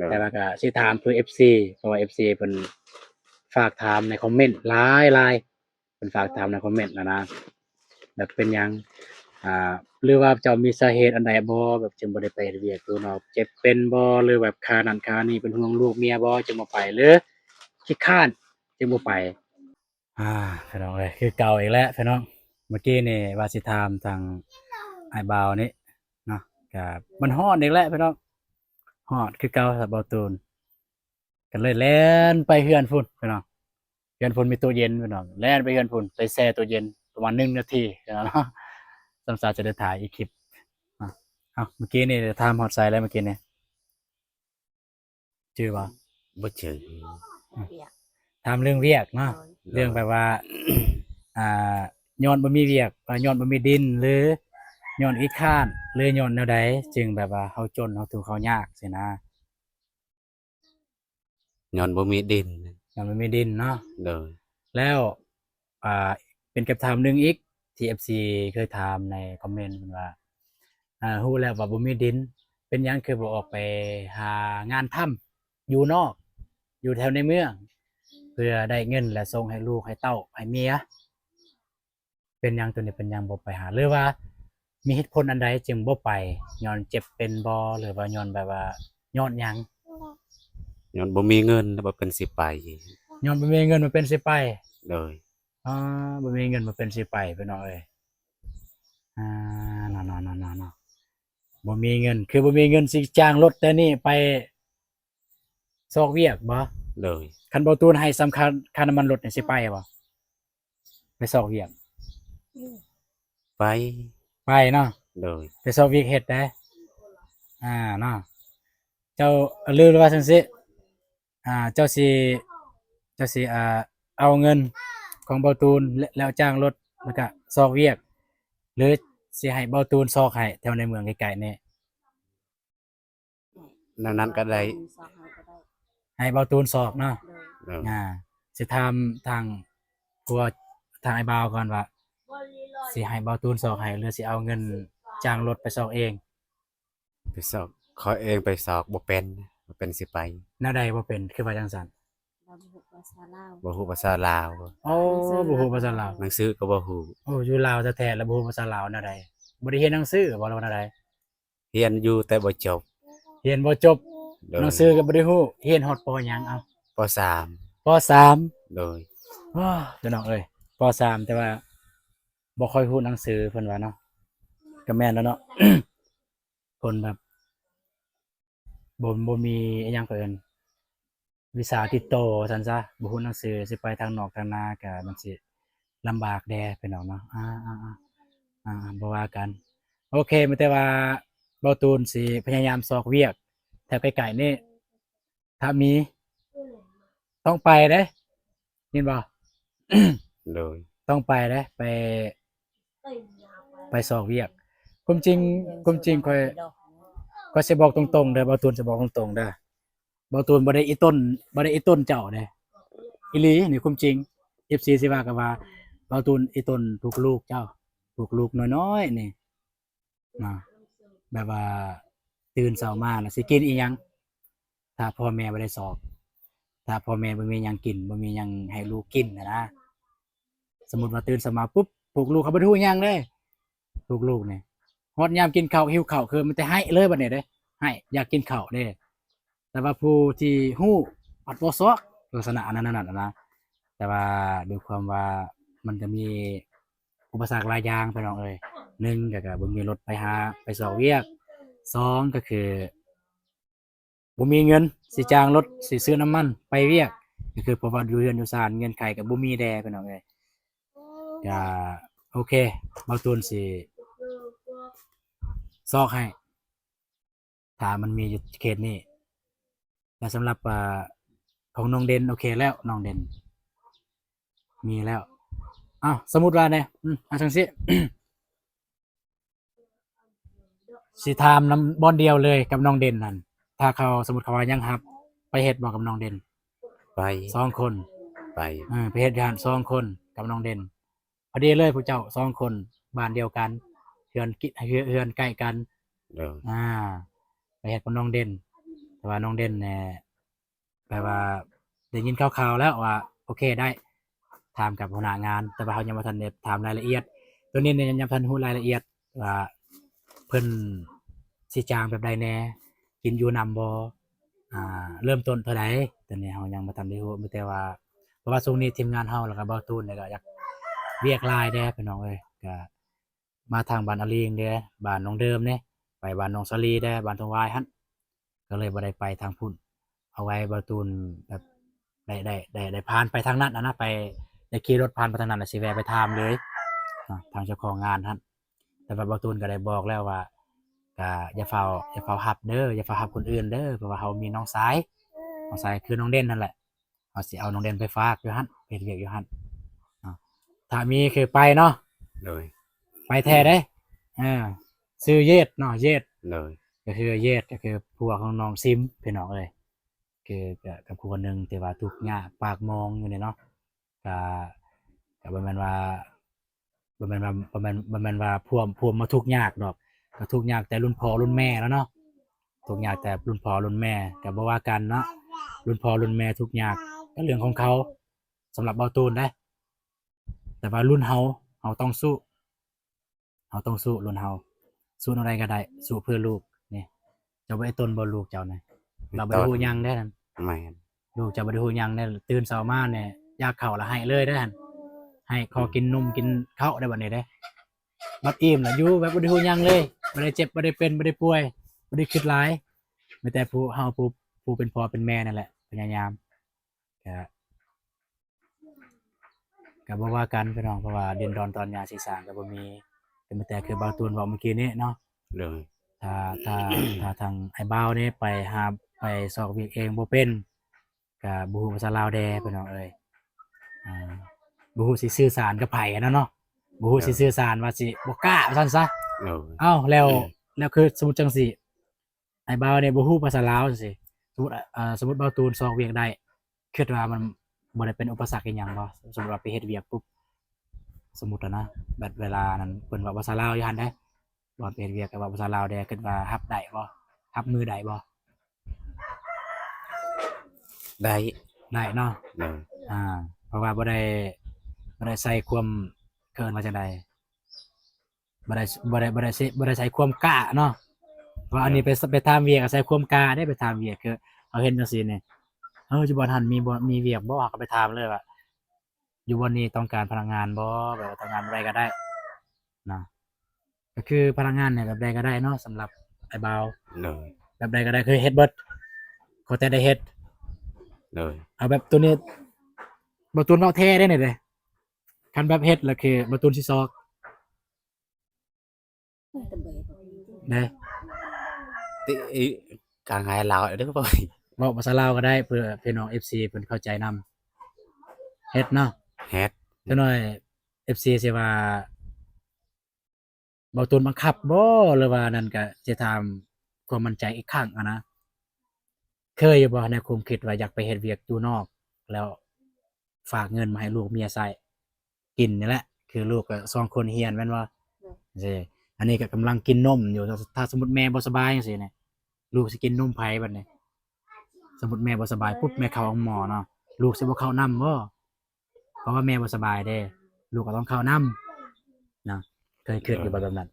ແຕ່ວ່າກໍຊິຖາມເພື່ອເອັຟຊີ ເພາະວ່າເອັຟຊີເພິ່ນຝາກຖາມໃນຄອມເມັນຫຼາຍໆ ເພິ່ນຝາກຖາມໃນຄອມເມັນນະນະ ແບບເປັນຫຍັງ ອ່າ ຫຼືວ່າເຈົ້າມີສາເຫດອັນໃດບໍ່ ແບບຈຶ່ງບໍ່ໄດ້ໄປເຮັດວຽກຢູ່ນອກ ເຈັບເປັນບໍ່ ຫຼືແບບຄ່ານັ້ນຄ່ານີ້ ເປັນຫ່ວງລູກເມຍບໍ່ ຈຶ່ງບໍ່ໄປ ຫຼືຂີ້ຄ້ານຈຶ່ງບໍ່ໄປ. ອ່າ ພີ່ນ້ອງເອີຍ ຄືເກົ່າອີກແລ້ວພີ່ນ້ອງ. ເມື່ອກີ້ນີ້ວ່າຊິຖາມທາງອ້າຍບ່າວນີ້ເນາະ ກະມັນຮ້ອນອີກແລ້ວພີ່ນ້ອງ ຮ້ອນຄືເກົ່າສຳລັບບ່າວຕູນ ກໍເລີຍແລ່ນໄປເຮືອນພຸ້ນພີ່ນ້ອງ. ເຮືອນພຸ້ນມີຕູ້ເຢັນພີ່ນ້ອງ ແລ່ນໄປເຮືອນພຸ້ນ ໄປແຊ່ຕູ້ເຢັນປະມານໜຶ່ງນາທີພີ່ນ້ອງເນາະ. ສ່ຳສາຈະໄດ້ຖ່າຍອີກຄລິບ. ເອົ້າ ເມື່ອກີ້ນີ້ຖາມຮອດໃສແລ້ວເມື່ອກີ້ນີ້? ຈື່ບໍ່? ບໍ່ຈື່. ອືມ ຖາມເລື່ອງວຽກເນາະ ໂດຍ ເລື່ອງແບບວ່າ ອ່າ ຍ້ອນບໍ່ມີວຽກ ວ່າຍ້ອນບໍ່ມີດິນ ຫຼືຍ້ອນຂີ້ຄ້ານ ຫຼືຍ້ອນແນວໃດ ຈຶ່ງແບບວ່າເຮົາຈົນ ເຮົາທຸກ ເຮົາຍາກຊີ້ນະ? ຍ້ອນບໍ່ມີດິນ. ຍ້ອນບໍ່ມີດິນເນາະ. ໂດຍ. ແລ້ວ ອ່າ ເປັນຄຳຖາມໜຶ່ງອີກ ທີ່ເອັຟຊີເຄີຍຖາມໃນຄອມເມັນເພິ່ນວ່າ ອ່າ ຮູ້ແລ້ວວ່າບໍ່ມີດິນ ເປັນຫຍັງຄືບໍ່ອອກໄປຫາງານທຳຢູ່ນອກ ຢູ່ແຖວໃນເມືອງ ເພື່ອໄດ້ເງິນແລ້ວສົ່ງໃຫ້ລູກໃຫ້ເຕົ້າໃຫ້ເມຍ? ເປັນຫຍັງໂຕນີ້ ເປັນຫຍັງບໍ່ໄປຫາ ຫຼືວ່າມີເຫດຜົນອັນໃດຈຶ່ງບໍ່ໄປ? ຍ້ອນເຈັບເປັນບໍ່ ຫຼືວ່າຍ້ອນແບບວ່າຍ້ອນຫຍັງ? ຍ້ອນບໍ່ມີເງິນ ບໍ່ເປັນຊິໄປ. ຍ້ອນບໍ່ມີເງິນ ບໍ່ເປັນຊິໄປ. ໂດຍ. ອໍ ບໍ່ມີເງິນ ບໍ່ເປັນຊິໄປ ພີ່ນ້ອງເອີຍ. ອ່າ ເນາະ ເນາະ ເນາະ ເນາະ ເນາະ ບໍ່ມີເງິນ ຄືບໍ່ມີເງິນຊິຈ້າງລົດແຕ່ນີ້ໄປ ຊອກວຽກບໍ່? ໂດຍ. ຄັນບ່າວຕູນໃຫ້ສຳຄັນຄ່ານ້ຳມັນລົດນີ້ ຊິໄປບໍ່? ໄປຊອກວຽກ? ໄປ. ໄປເນາະ. ໂດຍ. ໄປຊອກວຽກເຮັດເດ້. ອ່າ ເນາະ ເຈົ້າ ຫຼືວ່າຊັ້ນຊິ ອ່າ ເຈົ້າຊິ ເຈົ້າຊິ ອ່າ ເອົາເງິນຂອງບ່າວຕູນ ແລ້ວ ແລ້ວຈ້າງລົດ ແລ້ວກະຊອກວຽກ ຫຼືຊິໃຫ້ບ່າວຕູນຊອກໃຫ້ແຖວໃນເມືອງໃກ້ໆນີ້? ແນວນັ້ນກໍໄດ້ ໃຫ້ບ່າວຕູນຊອກເນາະ. ໂດຍ. ອ່າ ຊິຖາມທາງຜົວ ທາງອ້າຍບ່າວກ່ອນວ່າ ຊິໃຫ້ບ່າວຕູນຊອກໃຫ້ ຫຼືຊິເອົາເງິນຈ້າງລົດໄປຊອກເອງ? ໄປຊອກ ຂ້ອຍເອງໄປຊອກບໍ່ເປັນ ບໍ່ເປັນຊິໄປ. ແນວໃດບໍ່ເປັນ ຄືວ່າຈັ່ງຊັ້ນ? ລາວບໍ່ຮູ້ພາສາລາວ. ບໍ່ຮູ້ພາສາລາວ. ໂອ້ ບໍ່ຮູ້ພາສາລາວ ໜັງສືກໍບໍ່ຮູ້. ໂອ້ ຢູ່ລາວແທ້ໆ ແລ້ວບໍ່ຮູ້ພາສາລາວແນວໃດ? ບໍ່ໄດ້ຮຽນໜັງສືບໍ່ ຫຼືວ່າແນວໃດ? ຮຽນຢູ່ແຕ່ບໍ່ຈົບ. ຮຽນບໍ່ຈົບ. ໂດຍ. ໜັງສືກໍບໍ່ໄດ້ຮູ້. ຮຽນຮອດ ປໍ ຫຍັງເອົາ? ປໍ ສາມ. ປໍ ສາມ. ໂດຍ. ວ້າ ພີ່ນ້ອງເອີຍ ປໍ ສາມ ແຕ່ວ່າບໍ່ຄ່ອຍຮູ້ໜັງສື ເພິ່ນວ່າເນາະ. ກໍແມ່ນແລ້ວເນາະ ຄົນແບບ ບໍ່ ບໍ່ມີ ອີຫຍັງເຂົາເອີ້ນ ວິຊາຕິດໂຕວ່າຊັ້ນຊະ ບໍ່ຮູ້ໜັງສື ຊິໄປທາງນອກທາງນາກະມັນຊິລຳບາກແດ່ພີ່ນ້ອງເນາະ. ອ່າ ອ່າ ອ່າ ບໍ່ວ່າກັນ. ໂອເຄ ມີແຕ່ວ່າບ່າວຕູນຊິພະຍາຍາມຊອກວຽກແຖວໃກ້ໆນີ້ ຖ້າມີ ຕ້ອງໄປເດ້ ຍິນບໍ່? ໂດຍ. ຕ້ອງໄປເດ້ ໄປ ໄປຊອກວຽກ. ຄວາມຈິງ ຄວາມຈິງຂ້ອຍ ຂ້ອຍຊິບອກຕົງໆເດີ ບ່າວຕູນຊິບອກຕົງໆເດີ. ບ່າວຕູນບໍ່ໄດ້ອີ່ຕົນ ບໍ່ໄດ້ອີ່ຕົນເຈົ້າເດ້ ອີ່ຫຼີນີ້ຄວາມຈິງ. ເອັຟຊີຊິວ່າກໍວ່າ ບ່າວຕູນອີ່ຕົນພວກລູກເຈົ້າ ພວກລູກນ້ອຍໆນີ້ ເນາະ ແບບວ່າຕື່ນເຊົ້າມາແລ້ວຊິກິນອີ່ຫຍັງ ຖ້າພໍ່ແມ່ບໍ່ໄດ້ຊອກ ຖ້າພໍ່ແມ່ບໍ່ມີຫຍັງກິນ ບໍ່ມີຫຍັງໃຫ້ລູກກິນຫັ້ນນະ. ສົມມຸດວ່າຕື່ນເຊົ້າມາປຸບ ພວກລູກເຂົາບໍ່ໄດ້ຮູ້ຫຍັງເດ້ ພວກລູກນີ້ ຮອດຍາມກິນເຂົ້າ ຫິວເຂົ້າ ຄືມັນແຕ່ໄຫ້ເລີຍບັດນີ້ເດ້ ໄຫ້ ຢາກກິນເຂົ້າເດ້. ແຕ່ວ່າຜູ້ທີ່ຮູ້ອາດບໍ່ຊອກ ລັກສະນະອັນນັ້ນ ອັນນັ້ນນະ. ແຕ່ວ່າດ້ວຍຄວາມວ່າມັນກໍມີອຸປະສັກຫຼາຍຢ່າງ ພີ່ນ້ອງເອີຍ. ໜຶ່ງກໍ ກໍບໍ່ມີລົດໄປຫາ ໄປຊອກວຽກ. ສອງ ກໍຄືບໍ່ມີເງິນຊິຈ້າງລົດ ຊິຊື້ນ້ຳມັນໄປວຽກ. ກໍຄືເພາະວ່າຢູ່ເຮືອນຢູ່ຊານ ເງື່ອນໄຂກໍບໍ່ມີແດ່ ພີ່ນ້ອງເອີຍ. ກະໂອເຄ ເບົາຕູນຊິຊອກໃຫ້ ຖ້າມັນມີຢູ່ເຂດນີ້. ແລະສຳລັບ ອ່າ ຂອງນ້ອງເດັ່ນ ໂອເຄແລ້ວ ນ້ອງເດັ່ນມີແລ້ວ. ເອົ້າ ສົມມຸດວ່າແນ່ ອືມ ເອົາຈັ່ງຊີ້ ຊິຖາມນຳບ່ອນດຽວເລີຍກັບນ້ອງເດັ່ນຫັ້ນ ຖ້າເຂົາ ສົມມຸດເຂົາວ່າຍັງຮັບ ໄປເຮັດບໍ່ກັບນ້ອງເດັ່ນ? ໄປ ສອງຄົນ ໄປ ເອີ ໄປເຮັດຢູ່ຫັ້ນສອງຄົນກັບນ້ອງເດັ່ນ. ພໍດີເລີຍ ພວກເຈົ້າສອງຄົນບ້ານດຽວກັນ ເຮືອນກິ ເຮືອນ ເຮືອນໃກ້ກັນ. ໂດຍ ອ່າ ໄປເຮັດກັບນ້ອງເດັ່ນ ແຕ່ວ່ານ້ອງເດັ່ນແນ່ ແປວ່າໄດ້ຍິນຂ່າວໆແລ້ວວ່າ ໂອເຄ ໄດ້ຖາມກັບຫົວໜ້າງານ ແຕ່ວ່າເຮົາຍັງບໍ່ທັນໄດ້ຖາມລາຍລະອຽດ ໂຕນີ້ຍັງບໍ່ທັນຮູ້ລາຍລະອຽດວ່າເພິ່ນຊິຈ້າງແບບໃດແນ່ ກິນຢູ່ນຳບໍ່ ອ່າ ເລີ່ມຕົ້ນເທົ່າໃດ ໂຕນີ້ເຮົາຍັງບໍ່ທັນໄດ້ຮູ້. ມີແຕ່ວ່າ ເພາະວ່າຊ່ວງນີ້ທີມງານເຮົາ ແລ້ວກໍເບົາຕູນນີ້ກໍຢາກ ວຽກຫຼາຍແດ່ພີ່ນ້ອງເອີຍ ກໍ ມາທາງບ້ານອາລີງເດ້ ບ້ານນ້ອງເດີມເດ້ ໄປບ້ານນ້ອງສາລີເດ້ ບ້ານທົ່ງຫວາຍຫັ້ນ ກໍເລີຍບໍ່ໄດ້ໄປທາງພຸ້ນ. ເອົາໄວ້ເບົາຕູນແບບໄດ້ ໄດ້ ໄດ້ ໄດ້ຜ່ານໄປທາງນັ້ນຫັ້ນນະ ໄປ ໄດ້ຂີ່ລົດຜ່ານໄປທາງນັ້ນ ແລ້ວຊິແວ່ໄປຖາມເລີຍເນາະ ທາງເຈົ້າຂອງງານຫັ້ນ. ແຕ່ວ່າເບົາຕູນກໍໄດ້ບອກແລ້ວວ່າ ກະຢ່າຟ້າວ ຢ່າຟ້າວຮັບເດີ ຢ່າຟ້າວຮັບຄົນອື່ນເດີ ເພາະວ່າເຮົາມີນ້ອງຊາຍ ນ້ອງຊາຍຄືນ້ອງເດັ່ນຫັ້ນແຫຼະ. ເຮົາຊິເອົານ້ອງເດັ່ນໄປຝາກຢູ່ຫັ້ນ ໄປເຮັດວຽກຢູ່ຫັ້ນເນາະ. ຖ້າມີຄືໄປເນາະ. ໂດຍ ໄປແທ້ເດ້. ເອີ ຊື່ເຢດເນາະ ເຢດ. ໂດຍ ກໍຄືເຢດ ກໍຄືຜົວຂອງນ້ອງຊິມ ພີ່ນ້ອງເອີຍ. ຄື ກໍ ກໍຄົນໜຶ່ງທີ່ວ່າທຸກຍາກປາກໝອງຢູ່ນີ້ເນາະ. ກໍ ກໍບໍ່ແມ່ນວ່າ ບໍ່ແມ່ນວ່າ ບໍ່ແມ່ນ ບໍ່ແມ່ນວ່າພວມ ພວມມາທຸກຍາກດອກ ກໍທຸກຍາກແຕ່ລຸ້ນພໍ່ລຸ້ນແມ່ແລ້ວເນາະ ທຸກຍາກແຕ່ລຸ້ນພໍ່ລຸ້ນແມ່ ກໍບໍ່ວ່າກັນເນາະ ລຸ້ນພໍ່ລຸ້ນແມ່ທຸກຍາກກໍເລື່ອງຂອງເຂົາ ສຳລັບເບົາຕູນເດ້. ແຕ່ວ່າລຸ້ນເຮົາ ເຮົາຕ້ອງສູ້ ເຮົາຕ້ອງສູ້ລຸ້ນເຮົາ ສູ້ແນວໃດກໍໄດ້ ສູ້ເພື່ອລູກນີ້. ເຈົ້າບໍ່ໄດ້ຕົນບໍ່ລູກເຈົ້ານະ ລາວບໍ່ໄດ້ຮູ້ຫຍັງເດ້ຫັ້ນ. ແມ່ນ ລູກເຈົ້າບໍ່ໄດ້ຮູ້ຫຍັງເດ້ ຕື່ນເຊົ້າມານີ້ຢາກເຂົ້າລະໄຫ້ເລີຍເດ້ຫັ້ນ ໄຫ້ຂໍກິນນົມກິນເຂົ້າໄດ້ບັດນີ້ເດ້. ບັດອີ່ມລະຢູ່ແບບບໍ່ໄດ້ຮູ້ຫຍັງເລີຍ ບໍ່ໄດ້ເຈັບບໍ່ໄດ້ເປັນບໍ່ໄດ້ປ່ວຍ ບໍ່ໄດ້ຄິດຫຼາຍ ມີແຕ່ຜູ້ເຮົາ ຜູ້ ຜູ້ເປັນພໍ່ເປັນແມ່ນັ້ນແຫຼະພະຍາຍາມ. ກະ ກະບໍ່ວ່າກັນພີ່ນ້ອງ ເພາະວ່າດິນດອນຕອນຫຍ້າສີສ້າງກະບໍ່ມີ ກໍມີແຕ່ຄືເບົາຕູນເວົ້າມື້ກີ້ນີ້ເນາະ. ໂດຍ ຖ້າ ຖ້າ ຖ້າທາງອ້າຍບ່າວນີ້ໄປຫາ ໄປຊອກວຽກເອງບໍ່ເປັນ ກະບໍ່ຮູ້ພາສາລາວແດ່ພີ່ນ້ອງເອີຍ. ອ່າ ບໍ່ຮູ້ຊິສື່ສານກັບໃຜຫັ້ນນະເນາະ ບໍ່ຮູ້ຊິສື່ສານວ່າຊິບໍ່ກ້າວ່າຊັ້ນຊະ. ໂດຍ ເອົ້າ ແລ້ວ ແລ້ວຄືສົມມຸດຈັ່ງຊີ້ ອ້າຍບ່າວນີ້ບໍ່ຮູ້ພາສາລາວຈັ່ງຊີ້ ສົມມຸດ ເອີ ສົມມຸດເບົາຕູນຊອກວຽກໄດ້ ຄິດວ່າມັນບໍ່ໄດ້ເປັນອຸປະສັກອີ່ຫຍັງບໍ່? ສົມມຸດວ່າໄປເຮັດວຽກປຸບ ສົມມຸດນະ ບັດເວລານັ້ນເພິ່ນເວົ້າພາສາລາວຢູ່ຫັ້ນເດ້ ບ່ອນໄປເຮັດວຽກກໍເວົ້າພາສາລາວແດ່ ຄິດວ່າຮັບໄດ້ບໍ່? ຮັບມືໄດ້ບໍ່? ໄດ້ ໄດ້ເນາະ. ໂດຍ ອ່າ ເພາະວ່າບໍ່ໄດ້ ບໍ່ໄດ້ໃສ່ຄວາມ ເອີ້ນວ່າຈັ່ງໃດ ບໍ່ໄດ້ ບໍ່ໄດ້ ບໍ່ໄດ້ໃຊ້ ບໍ່ໄດ້ໃຊ້ຄວາມກ້າເນາະ ເພາະອັນນີ້ໄປ ໄປຖາມວຽກ ອາໄສຄວາມກ້າເດ້ ໄປຖາມວຽກ ຄືເຮົາເຫັນຈັ່ງຊີ້ນີ້ ເອີ ຢູ່ບ່ອນຫັ້ນມີບໍ່ ມີວຽກບໍ່ ເຮົາກໍໄປຖາມເລີຍວ່າ ຢູ່ບ່ອນນີ້ຕ້ອງການພະນັກງານບໍ່ ແບບວ່າຕ້ອງການແບບໃດກໍໄດ້ນະ ກໍຄືພະນັກງານນີ້ແບບໃດກໍໄດ້ເນາະ ສຳລັບອ້າຍບ່າວ. ໂດຍ ແບບໃດກໍໄດ້ ຄືເຮັດເບິດ ຂໍແຕ່ໄດ້ເຮັດ. ໂດຍ ເອົາແບບໂຕນີ້ ບໍ່ ໂຕເວົ້າແທ້ເດ້ນີ້ເດ້ ຄັນແບບເຮັດແລ້ວຄືບໍ່ ໂຕຊິຊອກ ເດ້ ຕິ ການຂາຍລາວເດີ ເວົ້າພາສາລາວກໍໄດ້ ເພື່ອພີ່ນ້ອງເອັຟຊີເພິ່ນເຂົ້າໃຈນຳ. ເຮັດເນາະ ເຮັດ ຈັກໜ້ອຍເອັຟຊີຊິວ່າ ເບົາຕູນບັງຄັບບໍ່ ຫຼືວ່ານັ້ນ ກະຊິຖາມຄວາມໝັ້ນໃຈອີກຄັ້ງຫັ້ນນະ ເຄີຍຢູ່ບໍ່ໃນຄວາມຄິດວ່າຢາກໄປເຮັດວຽກຢູ່ນອກ ແລ້ວຝາກເງິນມາໃຫ້ລູກເມຍໃຊ້ ກິນນີ້ແຫຼະ ຄືລູກກໍສອງຄົນຮຽນແມ່ນບໍ່? ໂດຍ ຈັ່ງຊີ້ ອັນນີ້ກໍກຳລັງກິນນົມຢູ່ ຖ້າສົມມຸດແມ່ບໍ່ສະບາຍຈັ່ງຊີ້ນີ້ ລູກຊິກິນນົມໃຜບັດນີ້? ສົມມຸດແມ່ບໍ່ສະບາຍປຸບ ແມ່ເຂົ້າໂຮງໝໍເນາະ ລູກຊິບໍ່ເຂົ້ານຳບໍ່? ເພາະວ່າແມ່ບໍ່ສະບາຍເດ້ ລູກກໍຕ້ອງເຂົ້ານຳນະ. ເຄີຍຄິດຢູ່ບໍ່ແບບນັ້ນ?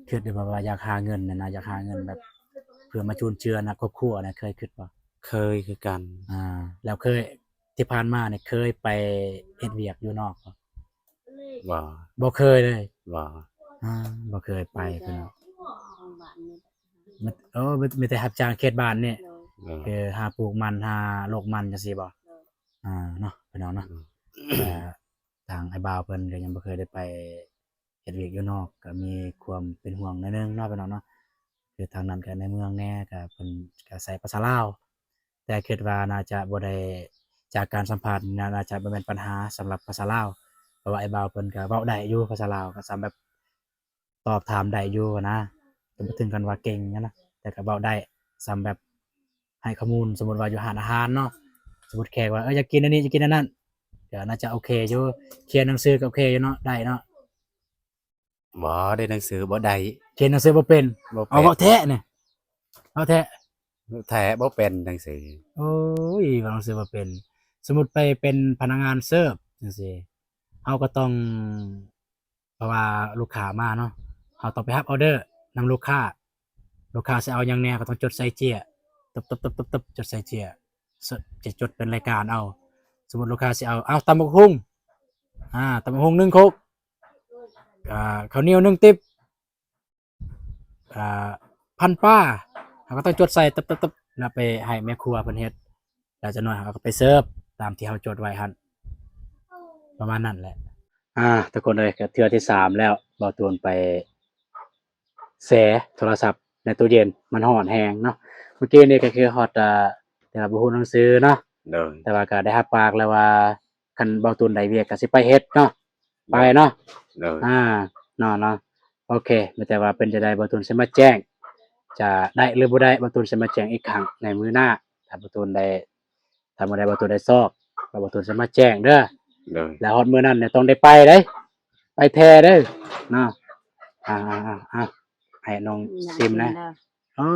ຄິດຢູ່ບໍ່ວ່າຢາກຫາເງິນຫັ້ນນະ ຢາກຫາເງິນແບບເພື່ອມາຈຸນເຈືອນະຄອບຄົວນະ ເຄີຍຄິດບໍ່? ເຄີຍຄືກັນ. ອ່າ ແລ້ວເຄີຍ ທີ່ຜ່ານມານີ້ເຄີຍໄປເຮັດວຽກຢູ່ນອກບໍ່? ບໍ່ ບໍ່ເຄີຍເລີຍ. ບໍ່ ອ່າ ບໍ່ເຄີຍໄປພີ່ນ້ອງ ມີ ໂອ້ ມີ ມີແຕ່ຮັບຈ້າງເຂດບ້ານນີ້. ໂດຍ ຄືຫາປູກມັນ ຫາໂລກມັນຈັ່ງຊີ້ບໍ່? ໂດຍ ອ່າ ເນາະ ພີ່ນ້ອງເນາະ. ອືມ ເອີ ທາງອ້າຍບ່າວເພິ່ນກໍຍັງບໍ່ເຄີຍໄດ້ໄປເຮັດວຽກຢູ່ນອກ ກໍມີຄວາມເປັນຫ່ວງໜ້ອຍໜຶ່ງເນາະ ພີ່ນ້ອງເນາະ. ຄືທາງນັ້ນກໍໃນເມືອງແດ່ ກໍເພິ່ນກໍໃຊ້ພາສາລາວ ແຕ່ຄິດວ່າໜ້າຈະບໍ່ໄດ້ ຈາກການສຳພາດນີ້ ໜ້າຈະບໍ່ແມ່ນບັນຫາສຳລັບພາສາລາວ ເພາະວ່າອ້າຍບ່າວເພິ່ນກໍເວົ້າໄດ້ຢູ່ພາສາລາວ ກໍສ່ຳແບບຕອບຖາມໄດ້ຢູ່ນະ ກໍບໍ່ເຖິງກັນວ່າເກັ່ງນະ ແຕ່ກໍເວົ້າໄດ້ ສ່ຳແບບໃຫ້ຂໍ້ມູນ. ສົມມຸດວ່າຢູ່ຮ້ານອາຫານເນາະ ສົມມຸດແຂກວ່າ ເອີ ຢາກກິນອັນນີ້ ຢາກກິນອັນນັ້ນ ກໍໜ້າຈະໂອເຄຢູ່. ຂຽນໜັງສືກໍໂອເຄຢູ່ເນາະ ໄດ້ເນາະ? ບໍ່ ໄດ້ໜັງສືບໍ່ໄດ້ ຂຽນໜັງສືບໍ່ເປັນ. ບໍ່ເປັນ. ເອົາ ເວົ້າແທ້ນີ້ ເວົ້າແທ້. ແທ້ບໍ່ເປັນໜັງສື. ໂອ້ຍ ເວົ້າໜັງສືບໍ່ເປັນ. ສົມມຸດໄປເປັນພະນັກງານເສີບຈັ່ງຊີ້ ເຮົາກໍຕ້ອງ ເພາະວ່າລູກຄ້າມາເນາະ ເຮົາຕ້ອງໄປຮັບອໍເດີນຳລູກຄ້າ ລູກຄ້າຊິເອົາຫຍັງແດ່ ເຮົາກໍຕ້ອງຈົດໃສ່ເຈ້ຍ ຕຶບໆໆໆ ຈົດໃສ່ເຈ້ຍ ຈະຈົດເປັນລາຍການເອົາ. ສົມມຸດລູກຄ້າຊິເອົາ ເອົາ ຕຳບັກຫຸ່ງ ອ່າ ຕຳບັກຫຸ່ງໜຶ່ງຄົກ ອ່າ ເຂົ້າໜຽວໜຶ່ງຕິບ ອ່າ ພັນປາ ເຮົາກໍຕ້ອງຈົດໃສ່ ຕຶບໆໆ ແລ້ວໄປໃຫ້ແມ່ຄົວເພິ່ນເຮັດ ແລ້ວຈັກໜ້ອຍເຮົາກໍໄປເສີບຕາມທີ່ເຮົາຈົດໄວ້ຫັ້ນ ປະມານນັ້ນແຫຼະ. ອ່າ ທຸກຄົນເອີຍ ກໍເທື່ອທີສາມແລ້ວ ບ່າວຕູນໄປແຊ່ໂທລະສັບໃນຕູ້ເຢັນ ມັນຮ້ອນແຮງເນາະ. ເມື່ອກີ້ນີ້ກໍຄືຮອດ ອ່າ ແຕ່ວ່າບໍ່ຮູ້ໜັງສືເນາະ ໂດຍ ແຕ່ວ່າກໍໄດ້ຮັບປາກແລ້ວວ່າ ຄັນບ່າວຕູນໄດ້ວຽກກໍຊິໄປເຮັດເນາະ ໄປເນາະ ໂດຍ ອ່າ ເນາະ ເນາະ ໂອເຄ. ມີແຕ່ວ່າເປັນຈັ່ງໃດ ບ່າວຕູນຊິມາແຈ້ງ ຈະໄດ້ຫຼືບໍ່ໄດ້ ບ່າວຕູນຊິມາແຈ້ງອີກຄັ້ງໃນມື້ໜ້າ ຖ້າບ່າວຕູນໄດ້ ຖ້າມື້ໃດບ່າວຕູນໄດ້ຊອກ ແລ້ວບ່າວຕູນຊິມາແຈ້ງເດີ ໂດຍ ແລ້ວຮອດມື້ນັ້ນນີ້ຕ້ອງໄດ້ໄປເດ້ ໄປແທ້ເດີເນາະ. ອ່າ ໃຫ້ນ້ອງຊິມນະ ເອີ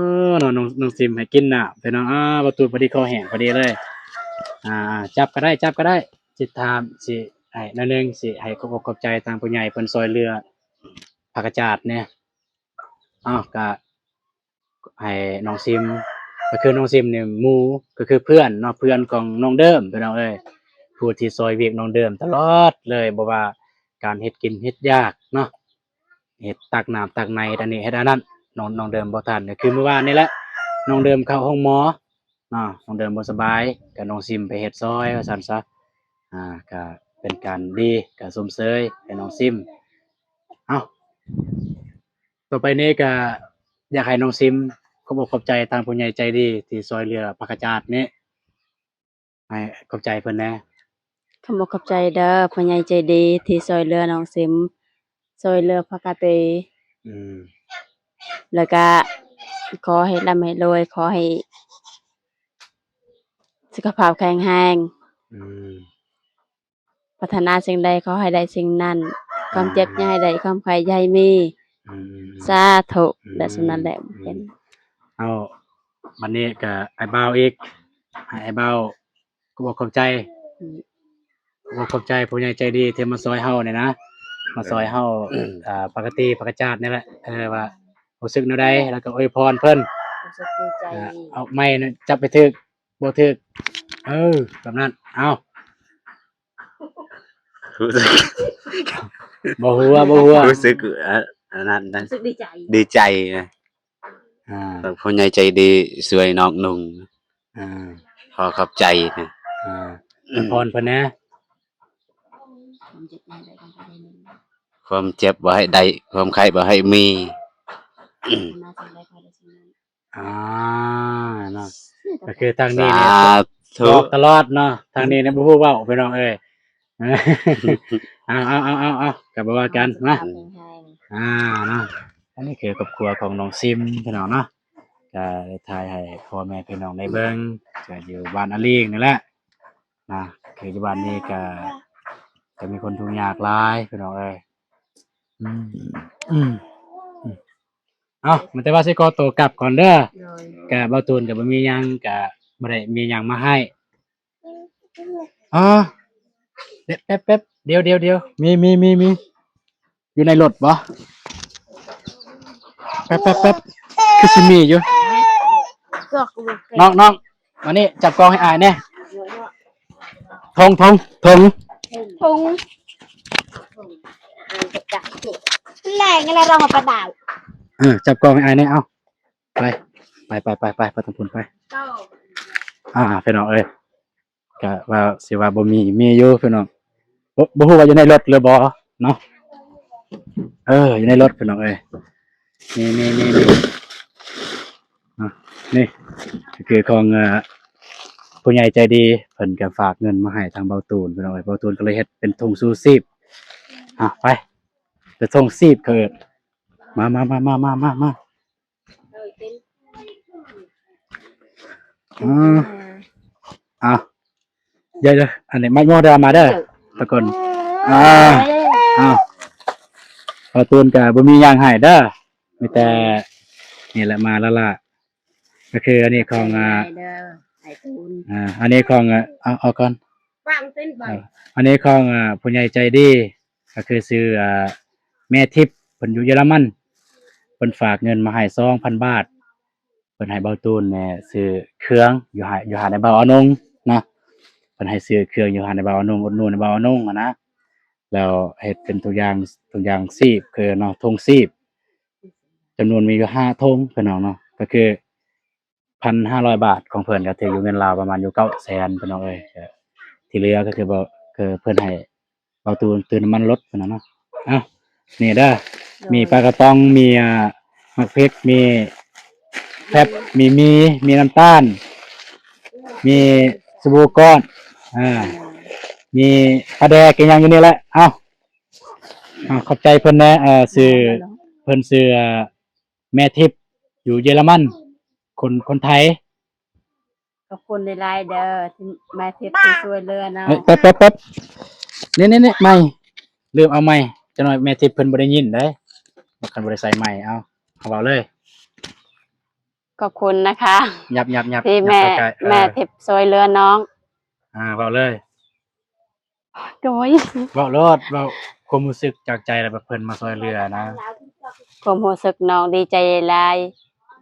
ນ້ອງ ນ້ອງ ນ້ອງຊິມໃຫ້ກິນນ້ຳ ພີ່ນ້ອງ. ອ່າ ບ່າວຕູນພໍດີຄໍແຫ້ງພໍດີເລີຍ. ອ່າ ຈັບກໍໄດ້ ຈັບກໍໄດ້ ຊິຖາມ ຊິໃຫ້ໜ້ອຍໜຶ່ງ ຊິໃຫ້ຂອບອົກຂອບໃຈທາງຜູ້ໃຫຍ່ເພິ່ນຊ່ອຍເຫຼືອຜັກກະຈາດແດ່. ເອົາ ກະໃຫ້ນ້ອງຊິມ ກໍຄືນ້ອງຊິມນີ້ໝູ່ ກໍຄືເພື່ອນເນາະ ເພື່ອນຂອງນ້ອງເດີມ ພີ່ນ້ອງເອີຍ ຜູ້ທີ່ຊ່ອຍວຽກນ້ອງເດີມຕະຫຼອດເລີຍ ບໍ່ວ່າການເຮັດກິນເຮັດຢາກເນາະ ເຮັດຕັກນ້ຳຕັກໃນ ເຮັດອັນນີ້ເຮັດອັນນັ້ນ ນ້ອງ ນ້ອງເດີມບໍ່ທັນ ກໍຄືມື້ວານນີ້ແຫຼະ ນ້ອງເດີມເຂົ້າໂຮງໝໍເນາະ ນ້ອງເດີມບໍ່ສະບາຍ ກໍນ້ອງຊິມໄປເຮັດຊ່ອຍວ່າຊັ້ນຊະ. ອ່າ ກໍເປັນການດີ ກໍຊົມເຊີຍໃຫ້ນ້ອງຊິມ. ເອົ້າ ຕໍ່ໄປນີ້ກໍຢາກໃຫ້ນ້ອງຊິມຂອບອົກຂອບໃຈທາງຜູ້ໃຫຍ່ໃຈດີທີ່ຊ່ວຍເຫຼືອຜັກກະຈາດນີ້ ໃຫ້ຂອບໃຈເພິ່ນແດ່. ຂອບອົກຂອບໃຈເດີ ຜູ້ໃຫຍ່ໃຈດີທີ່ຊ່ວຍເຫຼືອນ້ອງຊິມ ຊ່ວຍເຫຼືອຜັກກະເຕ ອືມ ແລ້ວກະຂໍໃຫ້ລ່ຳໃຫ້ລວຍ ຂໍໃຫ້ສຸຂະພາບແຂງແຮງ ອືມ ປາດຖະໜາສິ່ງໃດຂໍໃຫ້ໄດ້ສິ່ງນັ້ນ ຄວາມເຈັບຢ່າໃຫ້ໄດ້ ຄວາມໄຂ້ຢ່າໃຫ້ມີ ອືມ ສາທຸ ອືມ ໄດ້ສ່ຳນັ້ນແຫຼະ ອືມ ເປັນ ເອົາ ບັດນີ້ກະອ້າຍບ່າວອີກ ໃຫ້ອ້າຍບ່າວຂອບອົກຂອບໃຈ ອືມ ຂອບອົກຂອບໃຈຜູ້ໃຫຍ່ໃຈດີທີ່ມາຊ່ວຍເຮົານີ້ນະ ມາຊ່ວຍເຮົາ ເອີ ອ່າ ປົກກະຕິຜັກກະຈາດນີ້ແຫຼະ ເອີ ວ່າຮູ້ສຶກແນວໃດ ແລ້ວກໍອວຍພອນເພິ່ນ ຮູ້ສຶກດີໃຈ ອ່າ ເອົາໄມ້ນະ ຈັບໃຫ້ຖືກ ບໍ່ຖືກ ເອີ ແບບນັ້ນ ເອົາ ຮູ້ສຶກ ບໍ່ຫົວ ບໍ່ຫົວ ຮູ້ສຶກ ເອີ ອັນນັ້ນນະ ຮູ້ສຶກດີໃຈ ດີໃຈນະ ອ່າ ແບບຜູ້ໃຫຍ່ໃຈດີຊ່ວຍນ້ອງນຸ່ງ ອ່າ ຂໍຂອບໃຈນະ ອ່າ ອວຍພອນເພິ່ນນະ ຄວາມເຈັບບໍ່ໃຫ້ໄດ້ ຄວາມເຈັບບໍ່ໃຫ້ໄດ້ ຄວາມໄຂ້ບໍ່ໃຫ້ມີ ມາສິ່ງໃດກໍໄດ້ສິ່ງນັ້ນ ອ່າ ເນາະ ກໍຄືທາງນີ້ນີ້ ສາທຸ ບອກຕະຫຼອດເນາະ ທາງນີ້ນີ້ບໍ່ຮູ້ເວົ້າ ພີ່ນ້ອງເອີຍ ເອົາ ເອົາ ເອົາ ເອົາ ກໍບໍ່ວ່າກັນນະ ອ່າ ເນາະ ອັນນີ້ຄືຄອບຄົວຂອງນ້ອງຊິມ ພີ່ນ້ອງເນາະ ກໍໄດ້ຖ່າຍໃຫ້ພໍ່ແມ່ພີ່ນ້ອງໄດ້ເບິ່ງ ກໍຢູ່ບ້ານອາລີງນີ້ແຫຼະ ນະ ຄືຢູ່ບ້ານນີ້ກະ ກະມີຄົນທຸກຍາກຫຼາຍພີ່ນ້ອງເອີຍ ອືມ ອືມ ອືມ ເອົ້າ ມີແຕ່ວ່າຊິຂໍໂຕກັບກ່ອນເດີ ໂດຍ ກະບ່າວຕູນກະບໍ່ມີຫຍັງ ກະບໍ່ໄດ້ມີຫຍັງມາໃຫ້ ອໍ ແປັບ ແປັບ ແປັບ ດຽວ ດຽວ ດຽວ ມີ ມີ ມີ ມີ ຢູ່ໃນລົດບໍ່? ແປັບໆໆ ຄືຊິມີຢູ່ ນ້ອງໆ ມານີ້ ຈັບກ້ອງໃຫ້ອ້າຍແດ່ ທົງ ທົງ ທົງ ທຸງ ແຫຼງແລ້ວເຮົາປະດາວ ເອີ ຈັບກ້ອງໃຫ້ອ້າຍແດ່ ເອົາ ໄປ ໄປ ໄປ ໄປ ໄປ ໄປທາງພຸ້ນໄປ ອ່າ ພີ່ນ້ອງເອີຍ ກະວ່າຊິວ່າບໍ່ມີ ມີຢູ່ພີ່ນ້ອງ ບໍ່ ບໍ່ຮູ້ວ່າຢູ່ໃນລົດຫຼືບໍ່ເນາະ. ເອີ ຢູ່ໃນລົດພີ່ນ້ອງເອີຍ. ນີ້ ນີ້ ນີ້ ນີ້ ອ່ະ ນີ້ຄືຂອງ ເອີ ຜູ້ໃຫຍ່ໃຈດີ ເພິ່ນກໍຝາກເງິນມາໃຫ້ທາງເບົາຕູນພີ່ນ້ອງເອີຍ. ເບົາຕູນກໍເລີຍເຮັດເປັນຖົງຊູຊີບ. ອ່ະ ໄປ ເປັນຖົງຊີບເຂົາເອີ້ນ. ມາ ມາ ມາ ມາ ມາ ມາ ມາ. ເອີ ເປັນ ອືມ ເອົາ ເດີ ອັນນີ້ມາ ມາເດີ ມາເດີ ທຸກຄົນ. ອ່າ ເອົາ ເບົາຕູນກໍບໍ່ມີຫຍັງໃຫ້ເດີ ມີແຕ່ນີ້ແຫຼະ ມາລະລະ. ກໍຄືອັນນີ້ຂອງ ອ່າ ເດີ ໄອ້ຕູນ ອ່າ ອັນນີ້ຂອງ ອ່າ ເອົາ ເອົາກ່ອນ ວາງເສັ້ນໄວ້ ເອີ ອັນນີ້ຂອງ ອ່າ ຜູ້ໃຫຍ່ໃຈດີ ກໍຄືຊື່ ອ່າ ແມ່ທິບ ເພິ່ນຢູ່ເຢຍລະມັນ ເພິ່ນຝາກເງິນມາໃຫ້ສອງພັນບາດ. ເພິ່ນໃຫ້ເບົາຕູນແມ່ຊື້ເຄື່ອງຢູ່ຮ້ານ ຢູ່ຮ້ານໃນເບົາອານົງນະ. ເພິ່ນໃຫ້ຊື້ເຄື່ອງຢູ່ຮ້ານໃນເບົາອານົງ ອຸດໜູນໃນເບົາອານົງຫັ້ນນະ. ແລ້ວເຮັດເປັນຖົງຢາງ ຖົງຢາງຊີບ ຄືເນາະ ຖົງຊີບ ຈຳນວນມີຢູ່ຫ້າຖົງພີ່ນ້ອງເນາະ. ກໍຄືພັນຫ້າຮ້ອຍບາດ ຂອງເພິ່ນກໍຖືຢູ່ເງິນລາວປະມານຢູ່ເກົ້າແສນພີ່ນ້ອງເອີຍ. ກໍທີ່ເຫຼືອກໍຄືເບົາ ຄືເພິ່ນໃຫ້ ເບົາຕູນຕື່ມນ້ຳມັນລົດພຸ້ນນະເນາະ. ເອົ້າ ນີ້ເດີ ໂດຍ ມີປາກະປ໋ອງ ມີ ອ່າ ໝາກເຜັດ ມີແຟັບ ມີໝີ່ ມີນ້ຳຕານ ມີສະບູກ້ອນ ອ່າ ມີປາແດກ ອີ່ຫຍັງຢູ່ນີ້ແຫຼະ. ເອົ້າ ເອົາ ຂອບໃຈເພິ່ນແດ່ ເອີ ຊື່ ເພິ່ນຊື່ ແມ່ທິບ ຢູ່ເຢຍລະມັນ ຄົນ ຄົນໄທ. ຂອບຄຸນຫຼາຍໆເດີ ທີ່ແມ່ທິບທີ່ຊ່ວຍເຫຼືອເນາະ. ເອີ ແປັບໆໆ ນີ້ໆໆ ໄມ ລືມເອົາໄມ ຈັກໜ້ອຍແມ່ທິບເພິ່ນບໍ່ໄດ້ຍິນເດ້ ຄັນບໍ່ໄດ້ໃສ່ໄມ. ເອົາ ເອົາເວົ້າເລີຍ. ຂອບຄຸນນະຄະ ຫຍັບໆໆ ທີ່ແມ່ ຫຍັບເຂົ້າໃກ້ ເອີ ແມ່ທິບຊ່ວຍເຫຼືອນ້ອງ. ອ່າ ເວົ້າເລີຍ. ໂດຍ ເວົ້າໂລດ ເວົ້າຄວາມຮູ້ສຶກຈາກໃຈ ແລ້ວແບບເພິ່ນມາຊ່ວຍເຫຼືອນະ. ຄວາມຮູ້ສຶກນ້ອງດີໃຈຫຼາຍ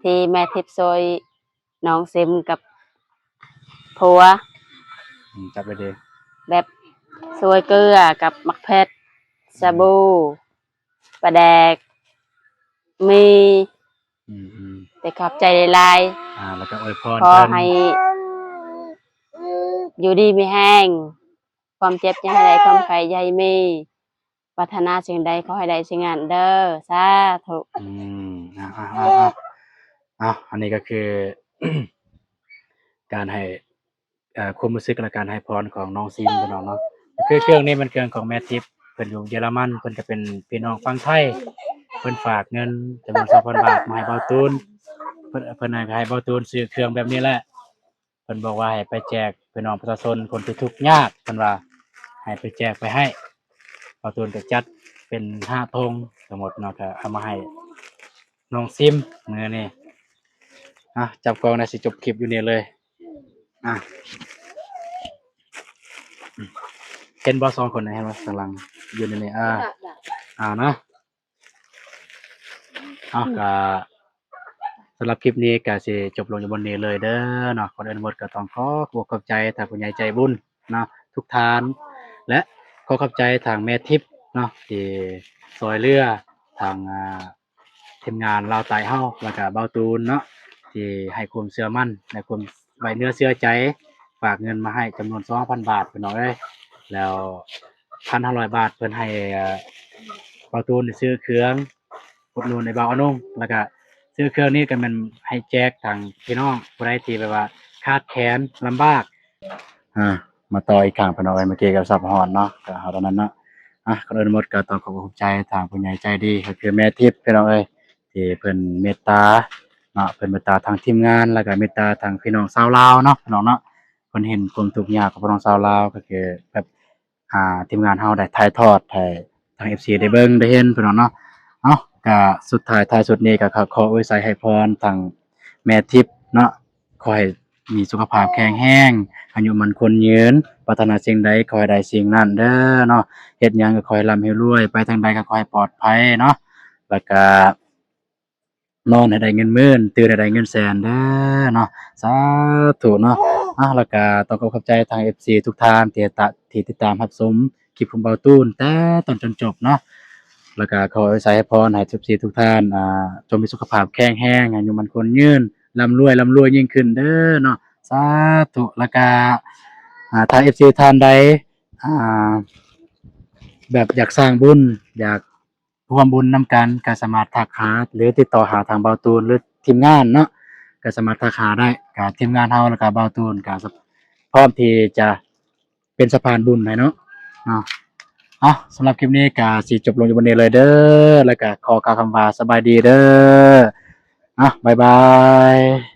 ທີ່ແມ່ທິບຊ່ວຍນ້ອງຊິມກັບຜົວ ອືມ ຈັບໄວ້ເດ້ ແບບຊ່ວຍເກືອກັບໝາກເຜັດ ອືມ ສະບູ ປາແດກ ໝີ່ ອືມໆ ແຕ່ຂອບໃຈຫຼາຍໆ. ອ່າ ແລ້ວກໍອວຍພອນ ຂໍໃຫ້ຢູ່ດີມີແຮງ ຄວາມເຈັບຢ່າໃຫ້ໄດ້ ຄວາມໄຂ້ຢ່າໃຫ້ມີ ປາດຖະໜາສິ່ງໃດຂໍໃຫ້ໄດ້ສິ່ງນັ້ນເດີ ສາທຸ. ອືມ ເອົາ ເອົາ ເອົາ ເອົາ ອັນນີ້ກໍຄື ການໃຫ້ ເອີ ຄວາມຮູ້ສຶກ ແລະ ການໃຫ້ພອນຂອງນ້ອງຊິມພີ່ນ້ອງເນາະ. ຄືເຄື່ອງນີ້ແມ່ນເຄື່ອງຂອງແມ່ທິບ ເພິ່ນຢູ່ເຢຍລະມັນ ເພິ່ນກໍເປັນພີ່ນ້ອງຝັ່ງໄທ ເພິ່ນຝາກເງິນຈຳນວນສອງພັນບາດມາໃຫ້ເບົາຕູນ ເພິ່ນ ເພິ່ນໃຫ້ເບົາຕູນຊື້ເຄື່ອງແບບນີ້ແຫຼະ. ເພິ່ນບອກວ່າໃຫ້ໄປແຈກພີ່ນ້ອງປະຊາຊົນຄົນທີ່ທຸກຍາກ ເພິ່ນວ່າໃຫ້ໄປແຈກໄປໃຫ້. ເບົາຕູນກໍຈັດເປັນຫ້າຖົງທັງໝົດເນາະ ກໍເອົາມາໃຫ້ນ້ອງຊິມມື້ນີ້. ອ່ະ ຈັບກ້ອງນະ ຊິຈົບຄລິບຢູ່ນີ້ເລີຍ. ອ່ະ ເຫັນບໍ່ ສອງຄົນນະ ເຫັນບໍ່ ຂ້າງຫຼັງຢູ່ໃນນີ້. ອ່າ ອ່ານະ. ເອົາ ກະສຳລັບຄລິບນີ້ກະຊິຈົບລົງຢູ່ບ່ອນນີ້ເລີຍເດີເນາະ. ກ່ອນອື່ນໝົດກໍຕ້ອງຂໍຂອບໃຈທາງຜູ້ໃຫຍ່ໃຈບຸນເນາະ ທຸກທ່ານ ແລະ ຂໍຂອບໃຈທາງແມ່ທິບເນາະ ທີ່ຊ່ວຍເຫຼືອທາງ ອ່າ ທີມງານລາວໃຕ້ເຮົາ ແລ້ວກະເບົາຕູນເນາະ ທີ່ໃຫ້ຄວາມເຊື່ອໝັ້ນ ແລະ ຄວາມໄວ້ເນື້ອເຊື່ອໃຈ ຝາກເງິນມາໃຫ້ຈຳນວນສອງພັນບາດ ພີ່ນ້ອງເອີຍ. ແລ້ວພັນຫ້າຮ້ອຍບາດ ເພິ່ນໃຫ້ ເອີ ເບົາຕູນໄດ້ຊື້ເຄື່ອງ ອຸດໜູນໃຫ້ເບົາອານົງ ແລ້ວກະຊື້ເຄື່ອງນີ້ກໍແມ່ນໃຫ້ແຈກທາງພີ່ນ້ອງຜູ້ໃດທີ່ແບບວ່າຂາດແຄນລຳບາກ. ອ່າ ມາຕໍ່ອີກຄັ້ງ ພີ່ນ້ອງເອີຍ ເມື່ອກີ້ກໍສັບຫອນເນາະ ກໍເອົາເທົ່ານັ້ນເນາະ. ອ່າ ກ່ອນອື່ນໝົດກໍຕ້ອງຂໍຂອບໃຈທາງຜູ້ໃຫຍ່ໃຈດີ ກໍຄືແມ່ທິບ ພີ່ນ້ອງເອີຍ ທີ່ເພິ່ນເມດຕາເນາະ ເພິ່ນເມດຕາທາງທີມງານ ແລ້ວກໍເມດຕາທາງພີ່ນ້ອງຊາວລາວເນາະ ພີ່ນ້ອງເນາະ. ເພິ່ນເຫັນຄວາມທຸກຍາກຂອງພີ່ນ້ອງຊາວລາວ ກໍຄືແບບ ອ່າ ທີມງານເຮົາໄດ້ຖ່າຍທອດໃຫ້ທາງເອັຟຊີໄດ້ເບິ່ງໄດ້ເຫັນ ພີ່ນ້ອງເນາະ. ເອົາ ກະສຸດທ້າຍທ້າຍສຸດນີ້ກໍຂໍອວຍໄຊໃຫ້ພອນທາງແມ່ທິບເນາະ ຂໍໃຫ້ມີສຸຂະພາບແຂງແຮງ ອາຍຸໝັ້ນຂວັນຍືນ ປາດຖະໜາສິ່ງໃດຂໍໃຫ້ໄດ້ສິ່ງນັ້ນເດີເນາະ. ເຮັດຫຍັງກໍຂໍໃຫ້ລ່ຳໃຫ້ລວຍ ໄປທາງໃດກໍຂໍໃຫ້ປອດໄພເນາະ ແລ້ວກະ ນອນໃຫ້ໄດ້ເງິນໝື່ນ ຕື່ນໃຫ້ໄດ້ເງິນແສນເດີເນາະ ສາທຸເນາະ. ອ່າ ແລ້ວກະຕ້ອງຂໍຂອບໃຈທາງເອັຟຊີທຸກທ່ານທີ່ຕະ ທີ່ຕິດຕາມຮັບຊົມຄລິບຂອງເບົາຕູນແຕ່ຕົ້ນຈົນຈົບເນາະ ແລ້ວກະຂໍອວຍໄຊໃຫ້ພອນໃຫ້ເອັຟຊີທຸກທ່ານ ອ່າ ຈົ່ງມີສຸຂະພາບແຂງແຮງ ອາຍຸໝັ້ນຂວັນຍືນ ລ່ຳລວຍ ລ່ຳລວຍຍິ່ງຂຶ້ນເດີເນາະ ສາທຸ. ແລ້ວກະ ອ່າ ຖ້າເອັຟຊີທ່ານໃດ ອ່າ ແບບຢາກສ້າງບຸນ ຢາກຮ່ວມບຸນນຳກັນ ກໍສາມາດທັກຫາ ຫຼື ຕິດຕໍ່ຫາທາງບ່າວຕູນ ຫຼື ທີມງານເນາະ ກໍສາມາດທັກຫາໄດ້ ກໍທີມງານເຮົາ ແລ້ວກໍບ່າວຕູນ ກໍ ສະ ພ້ອມທີ່ຈະເປັນສະພານບຸນໃຫ້ເນາະ ເນາະ. ເອົາ ສຳລັບຄລິບນີ້ກໍຊິຈົບລົງຢູ່ບ່ອນນີ້ເລີຍເດີ ແລ້ວກໍຂໍກ່າວຄຳວ່າສະບາຍດີເດີ. ເອົາ ບາຍບາຍ.